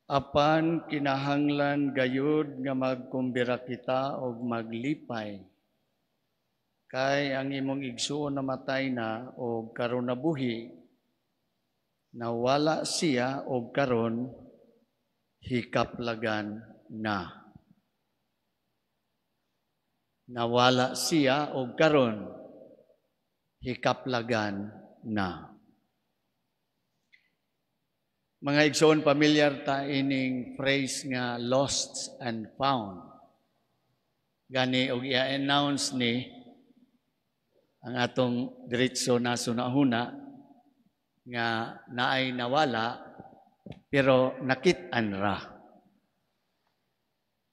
Apan kinahanglan gayud nga magkumbira kita og maglipay. Kay ang imong igsuon namatay na og karon nabuhi, nawala siya og karon hikaplagan na. Nawala siya og karon hikaplagan na. Mga igsoon, pamilyar ta ining phrase nga "lost and found." Gani og i-announce ni ang atong diretso na sunahuna nga naay nawala pero nakit-an ra.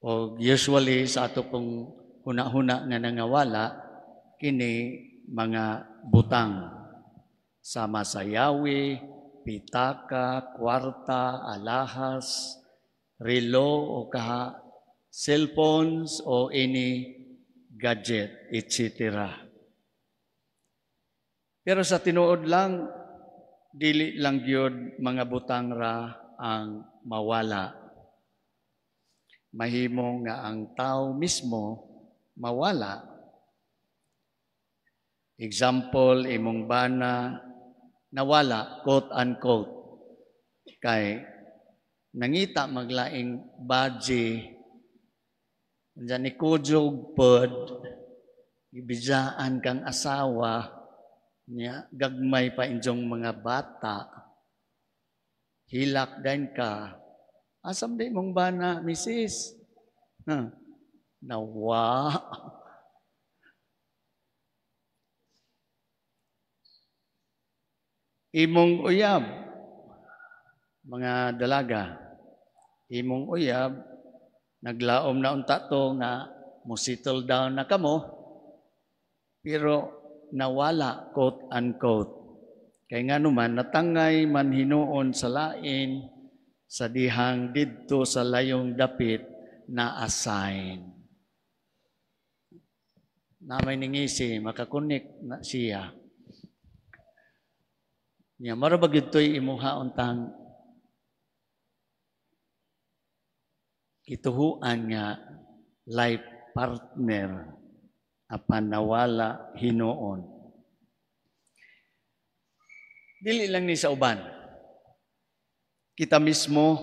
O usually sa ato pong huna-huna nga nangawala kini mga butang sama sa yawi, pitaka, kwarta, alahas, relo o kaha cellphones o any gadget, etc. Pero sa tinuod lang, dili lang gyud mga butang ra ang mawala. Mahimo nga ang tao mismo mawala. Example, imong bana nawala, quote unquote. Kay nangita maglaing baji, diyan ni kujog pod, ibijaan kang asawa, niya gagmay pa inyong mga bata, hilak din ka, asam di mong bana, misis? Huh? Nawa. Imong uyab, mga dalaga, imong uyab, naglaom na unta to nga mo settle down na kamo, pero nawala, quote unquote. Kay nga naman, natangay man hinuon sa lain, sa dihang didto sa layong dapit na assign. Na may ningisi, makakonek na siya. Nya mara ba gyud to'y imuha untang kituhuan nga life partner apan nawala hinuon. Dili lang ni sa uban. Kita mismo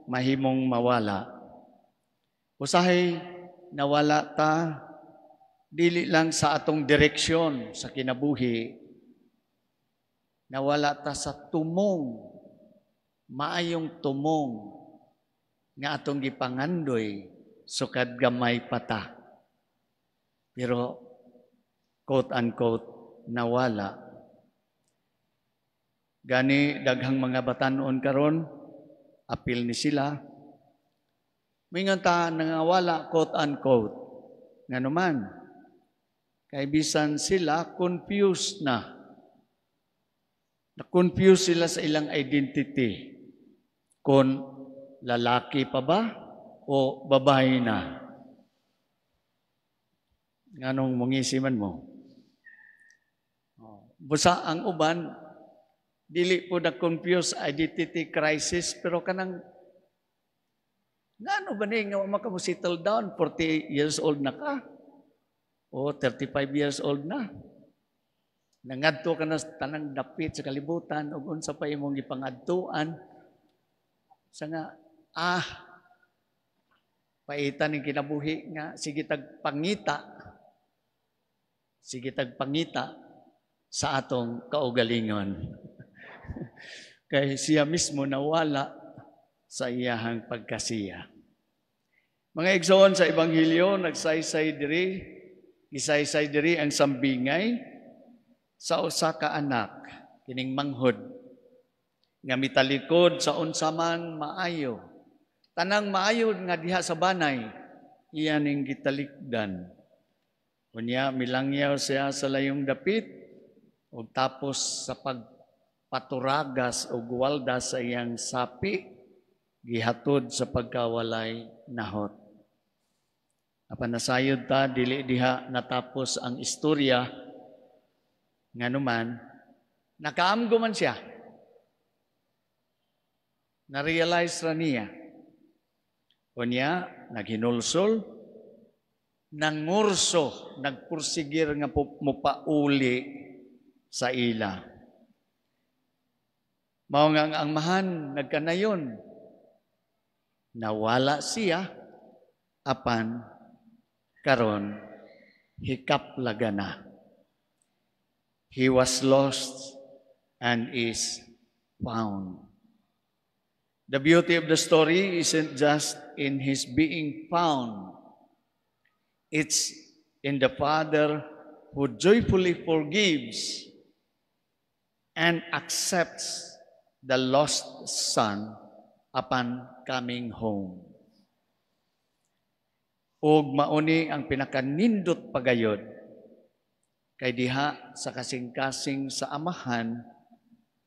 mahimong mawala. Usahay nawala ta dili lang sa atong direksyon sa kinabuhi, nawala ta sa tumong, maayong tumong nga atong gipangandoy sukad gamay pata. Pero quote unquote nawala. Gani daghang mga batan-on karon apil ni sila. Mingon ta nangawala, quote unquote. Nganuman kay bisan sila confused na. Na-confuse sila sa ilang identity. Kung lalaki pa ba o babae na. Nganong mongisi man mo? Busa ang uban, dili po na confuse identity crisis, pero kanang ngano ba ni nga wa mo settle down, 40 years old na ka o 35 years old na, nangadto ka na sa tanang dapit sa kalibutan ug unsa pa imong gipangadtuan sa nga paitan ning kinabuhi nga sige tag pangita sa atong kaugalingon. Kay siya mismo nawala sa iyahang pagkasiya. Mga igsoon, sa Ebanghelyo, nagsaysay diri, gisaysay diri ang sambingay sa usa ka anak kining manghod nga mitalikod sa unsa man maayo. Tanang maayo nga diha sa banay, iya ning gitalikdan. Unya milangyaw siya sa layong dapit ug tapos sa pagpaturagas og walda sa iyang sapi, gihatod sa pagkawalay nahot. Apan nasayod ta, dili diha natapos ang istorya. Nganuman, nakaamgo man siya. Na-realize ra niya. Unya, naghinulsol, nangurso, nagpursigir nga mupauli sa ila. Mao nga ang amahan nagkanayon. Nawala siya, apan karon hikaplaga na. He was lost and is found. The beauty of the story isn't just in his being found. It's in the father who joyfully forgives and accepts the lost son upon coming home. Ug mauni ang pinakanindot pagayod kay diha sa kasing-kasing sa amahan,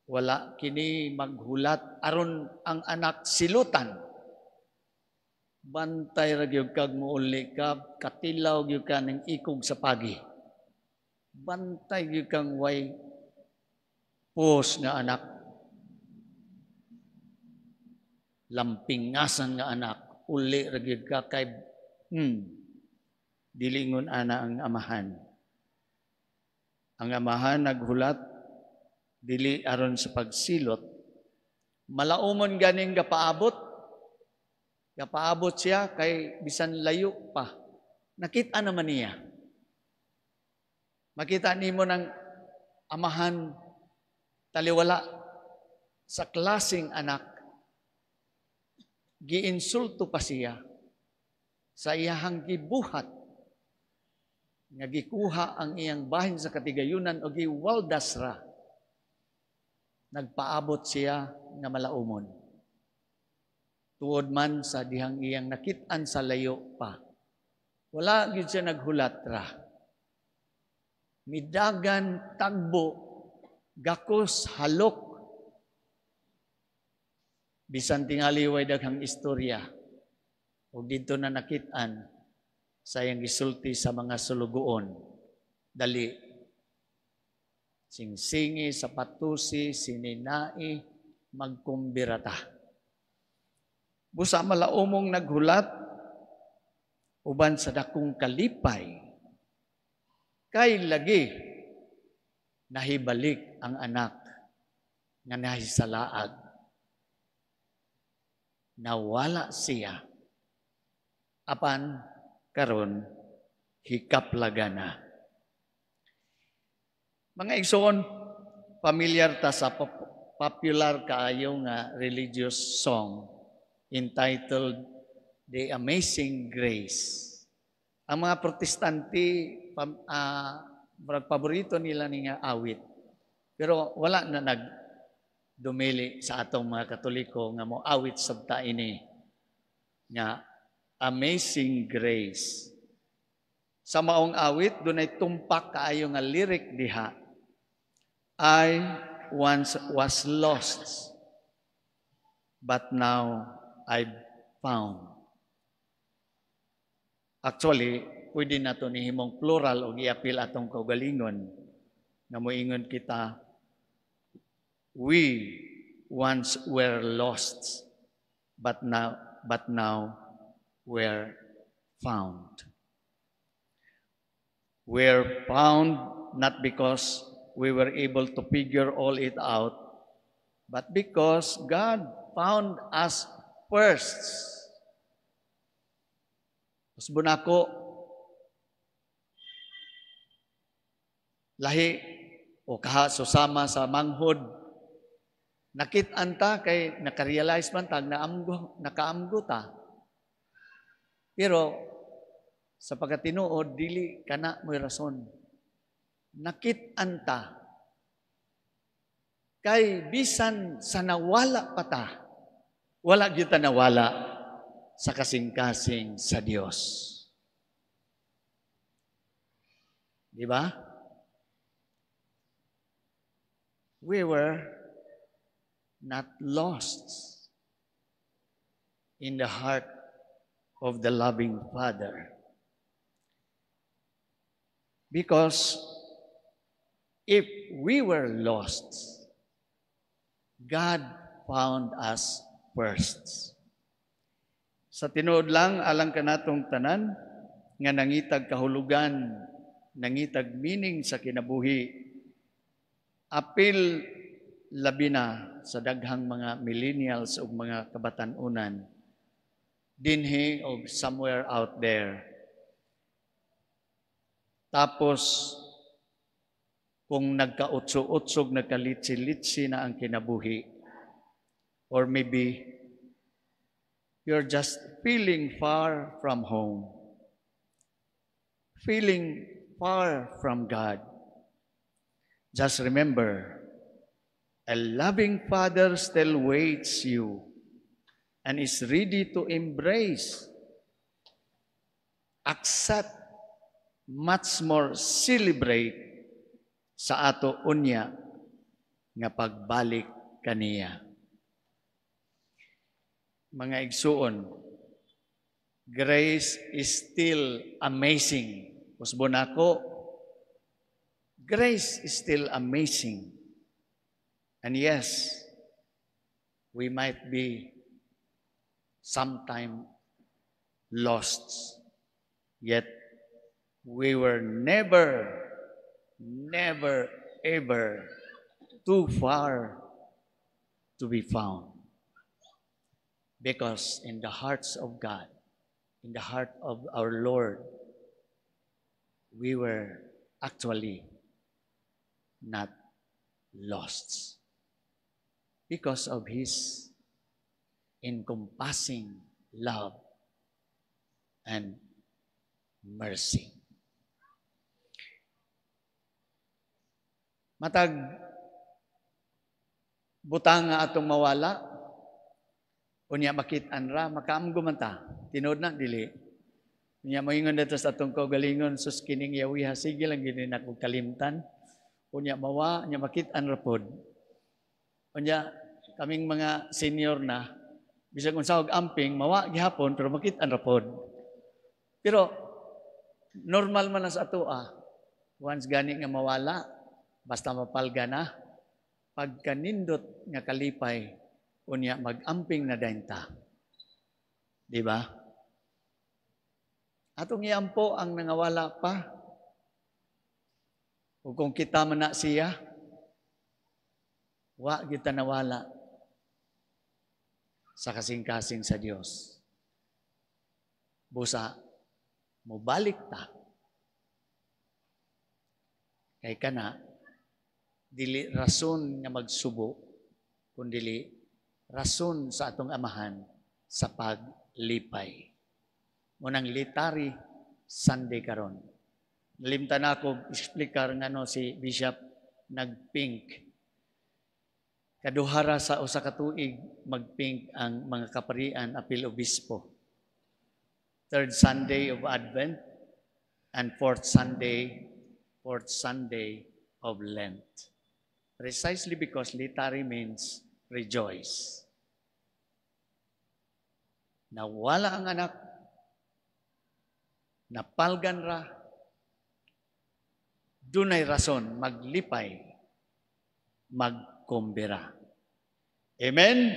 wala kini maghulat aron ang anak silutan. Bantay ra gyud kag muuli ka, katilaw gyud ka ng ikog sa pagi. Bantay gyud kang way pus nga anak. Lampingasan nga anak, uli ra gyud ka kay dilingon ana ang amahan. Ang amahan naghulat dili aron sa pagsilot. Malaumon ganing gapaabot. Gapaabot siya kay bisan layo pa. Nakita naman niya. Makita nimo ng amahan taliwala sa klaseng anak. Giinsulto pa siya sa iyahang gibuhat nga gikuha ang iyang bahin sa katigayunan o giwaldas ra. Nagpaabot siya nga malaumon. Tuod man sa dihang iyang nakit-an sa layo pa. Wala gyud siya naghulat ra. Midagan, tagbo, gakos, halok. Bisan tingali way daghang istorya. Ug didto na nakit-an sa iyang gisulti sa mga sulugoon. Dali, singsingi, sapatusi, sininai, magkumbirata. Busa malaumong naghulat, uban sa dakong kalipay, kay lagi nahibalik ang anak nga nahisalaag. Nawala siya, apan karon hikaplaga na. Mga igsoon, pamilyar ta sa popular kaayo nga religious song entitled The Amazing Grace. Ang mga Protestante, paborito nila ni nga awit. Pero wala na nagdumili sa atong mga Katoliko nga mo awit sabta ini nga Amazing Grace. Sa maong awit, dunay tumpak kaayo nga lyric diha. I once was lost, but now I've found. Actually, pwede na to nihimong plural o giapil atong kaugalingon nga moingon kita, we once were lost, but now we're found. We're found not because we were able to figure all it out, but because God found us first. Usbon ako, lahi o kaha susama sa manghod, nakit-an ta kay nakarealize man ta, naamgo, nakaamgo ta. Pero sa pagkatinuod, dili kana mo'y rason. Nakit-an ta kay bisan sa nawala pa ta, wala gyud ta nawala sa kasing-kasing sa Dios. Di ba? We were not lost in the heart of the loving Father. Because if we were lost, God found us first. Sa tinuod lang, alang kanatong tanan nga nangitag kahulugan, nangitag meaning sa kinabuhi, apil labi na sa daghang mga millennials ug mga kabatan-unan dinhi og somewhere out there. Tapos kung nagkautso-utsog, nagkalitsi-litsi na ang kinabuhi, or maybe you're just feeling far from home, feeling far from God, just remember, a loving Father still waits you and is ready to embrace, accept, much more celebrate sa ato unya nga pagbalik kaniya. Mga igsuon, grace is still amazing. Usbon ako, grace is still amazing. And yes, we might be sometime lost, yet we were never, never, ever too far to be found. Because in the hearts of God, in the heart of our Lord, we were actually not lost because of His encompassing love and mercy. Matag butang nga atong mawala, unya makit-an ra, makaamgo man ta. Tinuod na, dili? Unya moingon dito sa atong kaugalingon, "Sus, kining yawiha, sige lang gini nako kalimtan." Unya mawa, unya makit-an ra pod. Unya kaming mga senior na, bisag unsa og amping, mawa gihapon pero makit-an ra pod. Pero normal man na sa ato. Once gani nga mawala, basta mapalga na, pagkanindot nga kalipay, unya mag-amping na dayon ta. Di ba? Atong iampo ang nangawala pa. O kung kita man na siya, wa kita nawala sa kasing-kasing sa Dios. Busa, mobalik ta. Kay kana, dili rason nga magsubo, kundili rason sa atong Amahan sa paglipay. Munang Laetare Sunday karon. Nalimtan na ako explicar ngano si Bishop nagpink. Kaduhara sa usa ka tuig magpink ang mga kaparian apil obispo. Third Sunday of Advent and fourth Sunday of Lent. Precisely because Laetare means rejoice. Nawala ang anak, napalgan ra, dunay rason maglipay, magkumbira. Amen?